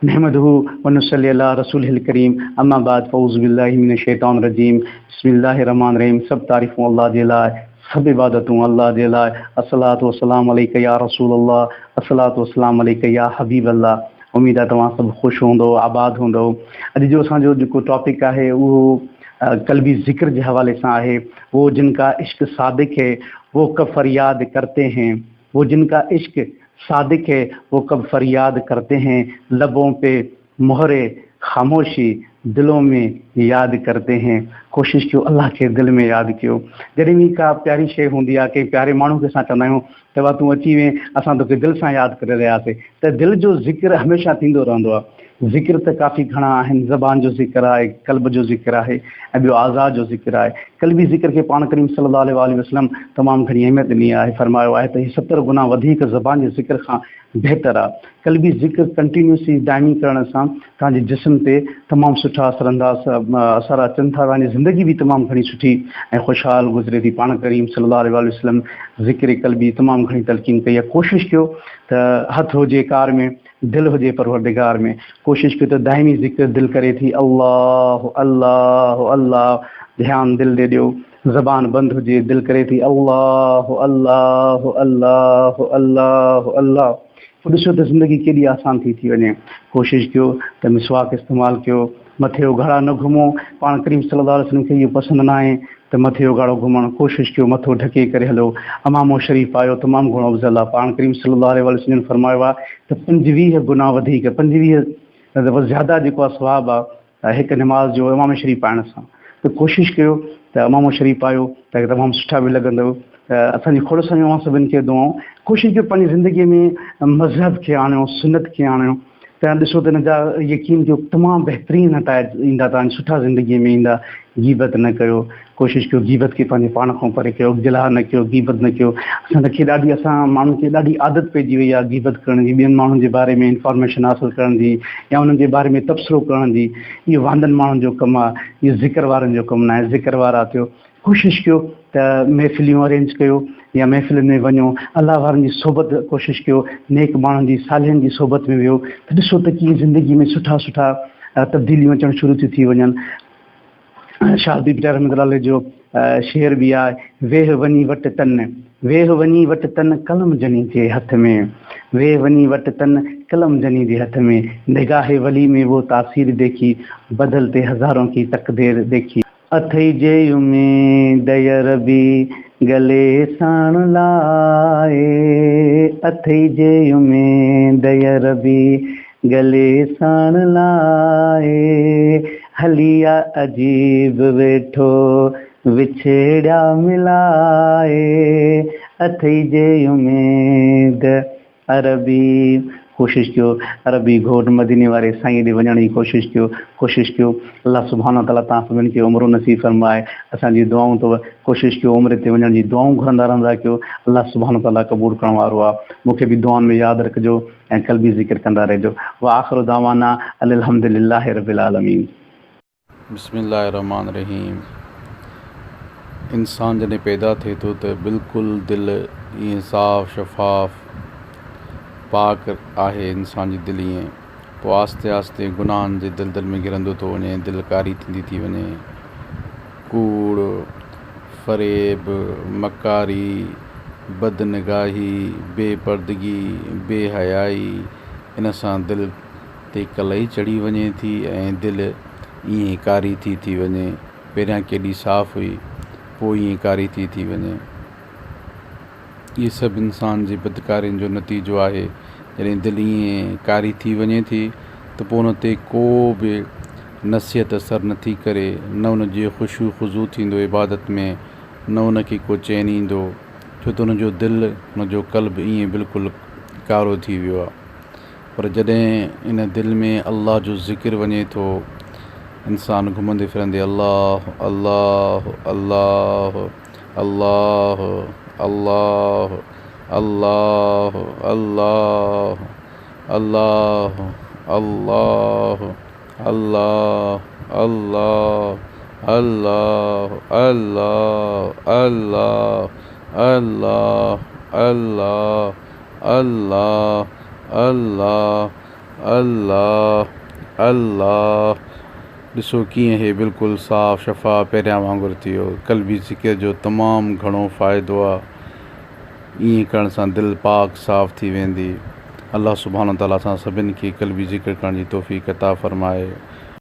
نحمده ونصلي علي رسوله الڪريم اما بعد فاعوذ بالله من الشيطان الرجيم بسم الله الرحمن الرحيم سڀ تعريفون الله جي لاء سڀ عبادتون الله جي لاء الصلوة والسلام عليك يا رسول الله الصلوة والسلام عليك يا حبيب الله اميد آهي توهان سڀ خوش هوندو آباد هوندو اڄ جو اسان جو جيڪو ٽاپڪ آهي اهو قلبي ذڪر جي حوالي سان آهي وہ جن کا عشق صادق هي وہ ڪب فرياد ڪرتي هين وہ جن کا عشق صادق هي وہ ڪب فرياد ڪرتي هين لبون پي مهر خاموشي دلون ۾ ياد ڪرتي هين ڪوشش ڪيو الله کي دل ۾ ياد ڪيو جڏهن به ڪا پياري شيء هوندي آهي ڪنهن پياري ماڻهو کي اسان چوندا آهيون ته بابا تون اچي وئين اسان توکي دل سان ياد ڪري رهياسي ته دل جو ذڪر هميشه ٿيندو رهندو آهي ذڪر ته ڪافي گهڻا آهن، زبان جو ذڪر آهي، قلب جو ذڪر آهي ۽ ٻيو اعضاء جو ذڪر آهي. قلبي ذڪر کي پاڻ ڪريم صلي الله عليه واٰله وسلم تمام گهڻي اهميت ڏني آهي، فرمايو آهي ته هي 70 گنا وڌيڪ زبان جي ذڪر کان بهتر آهي. قلبي ذڪر ڪنٽينيوسلي دائمي ڪرڻ سان توهان جي جسم تي تمام سٺا اثر انداز اثر اچن ٿا، توهان جي زندگي به تمام گهڻي سٺي ۽ خوشحال گذري ٿي. پاڻ ڪريم صلي الله عليه واٰله وسلم ذڪر قلبي تمام گهڻي تلقين ڪئي آهي. ڪوشش ڪيو ته هٿ هجي ڪار ۾ دل هجي پروردگار ۾ ڪوشش ڪيو ته دائمي ذڪر دل ڪري ٿي الله الله الله ڌيان دل ڏي ڏيو زبان بند هجي دل ڪري ٿي الله الله الله الله الله پوء ڏسو ته زندگي ڪيڏي آسان ٿي ٿي وڃي ڪوشش ڪيو ته مسواڪ استعمال ڪيو مٿي اگهاڙا نه گهمو پاڻ ڪريم صلي الله عليه وسلم کي اهو پسند ناهي ته مٿي اگهاڙو گهمڻ، ڪوشش ڪيو مٿو ڍڪي ڪري هلو، عمامو شريف پايو تمام گهڻو افضل آهي، پاڻ ڪريم صلي الله عليه وآله وسلم جن فرمايو آهي ته 25 گنا وڌيڪ، 25 دفعا زياده جيڪو آهي ثواب آهي هڪ نماز جو عمامي شريف پائڻ سان ته ڪوشش ڪيو ته عمامو شريف پايو ته تمام سٺا به لڳندو ته اسان جي کوڙ ساريون اوهان سڀني کي دعائون ڪوشش ڪيو پنهنجي زندگي ۾ مذهب کي آڻيو سنت کي آڻيو ته ڏسو ته ان جا يقين ڪيو تمام بهترين نتائج ايندا توهان جي سٺا زندگي ۾ ايندا غيبت نه ڪيو ڪوشش ڪيو غيبت کي پنهنجي پاڻ کان پري ڪيو جلاء نه ڪيو غيبت نه ڪيو اسان کي ڏاڍي اسان ماڻهن کي ڏاڍي عادت پئجي وئي آهي غيبت ڪرڻ جي ٻين ماڻهن جي باري ۾ انفارميشن حاصل ڪرڻ جي يا انهن جي باري ۾ تبصرو ڪرڻ جي اهو واندن ماڻهن جو ڪم آهي اهو ذڪر وارن جو ڪم ناهي ذڪر وارا ٿيو ڪوشش ڪيو ته محفليون ارينج ڪيو يا محفلن ۾ وڃو الله وارن جي صحبت ڪوشش ڪيو نيڪ ماڻهن جي صالحن جي صحبت ۾ ويهو ته ڏسو ته ڪيئن زندگي ۾ سٺا سٺا تبديليون اچڻ شروع ٿيون ٿي وڃن شاهه لطيف ڀٽائي رحمت الله عليه جو شعر به آهي ويهه وڃي وٽ تن ويهه وڃي وٽ تن قلم جني جي هٿ ۾ ويهه وڃي وٽ تن قلم جني جي هٿ ۾ نگاهه ولي ۾ وو تاثير ديکي بدلتي هزارون ڪي تقدير ديکي. اٿئي جي اميد عربي گلي ساڻ لائي اٿئي جي اميد عربي گلي ساڻ لائي هلي آ عجيب ويٺو وڇڙيا ملائي اٿئي جي اميد عربي ڪوشش ڪيو عربي گهوٽ مديني واري سائين ڏي وڃڻ جي ڪوشش ڪيو ڪوشش ڪيو الله سبحانه وتعالي توهان سڀني کي عمرو نصيب فرمائي اسان جي دعائون اٿو ڪوشش ڪيو عمري تي وڃڻ جي دعائون گهرندا رهندا ڪيو الله سبحانه وتعالي قبول ڪرڻ وارو آهي مون کي به دعائن ۾ ياد رکجو ۽ قلبي ذڪر ڪندا رهجو واخر دعوانا ان الحمد لله رب العالمين. بسم الله الرحمٰن الرحيم انسان جڏهن پيدا ٿئي ٿو ته بلڪل دل ائين صاف شفاف پاڪ آهي انسان جي دل ائين پوء آهستي آهستي گناهن جي دلدل ۾ گرندو ٿو وڃي دل ڪاري ٿيندي ٿي وڃي ڪوڙ فريب مڪاري بد نگاهي بي پردگي بي حيائي ان سان دل تي ڪلئي چڙهي وڃي ٿي ۽ دل ائين ڪاري ٿي ٿي وڃي. پهريان ڪيڏي صاف هئي، پوء ائين ڪاري ٿي ٿي وڃي. اهي سڀ انسان جي بدڪارين جو نتيجو آهي. جڏهن دل ائين ڪاري ٿي وڃي ٿي ته پوء ان تي ڪو به نصيحت اثر نٿي ڪري، نه ان جي خشوع خضوع ٿيندو عبادت ۾، نه ان کي ڪو چين ايندو، ڇو ته ان جو دل، ان جو قلب ائين بلڪل ڪارو ٿي ويو آهي. پر جڏهن ان دل ۾ الله جو ذڪر وڃي ٿو، انسان گهمندي ڦرندي الله الله الله الله الله الله الله الله الله الله الله الله الله الله الله الله الله الله الله الله ڏسو ڪيئن هي بلڪل صاف شفاف پهريان وانگر ٿي ويو. قلبي ذڪر جو تمام گهڻو فائدو آ. ائين ڪرڻ سان دل پاڪ صاف ٿي ويندي. الله سبحانه وتعالي اسان سڀن کي قلبي ذڪر ڪرڻ جي توفيق عطا فرمائي.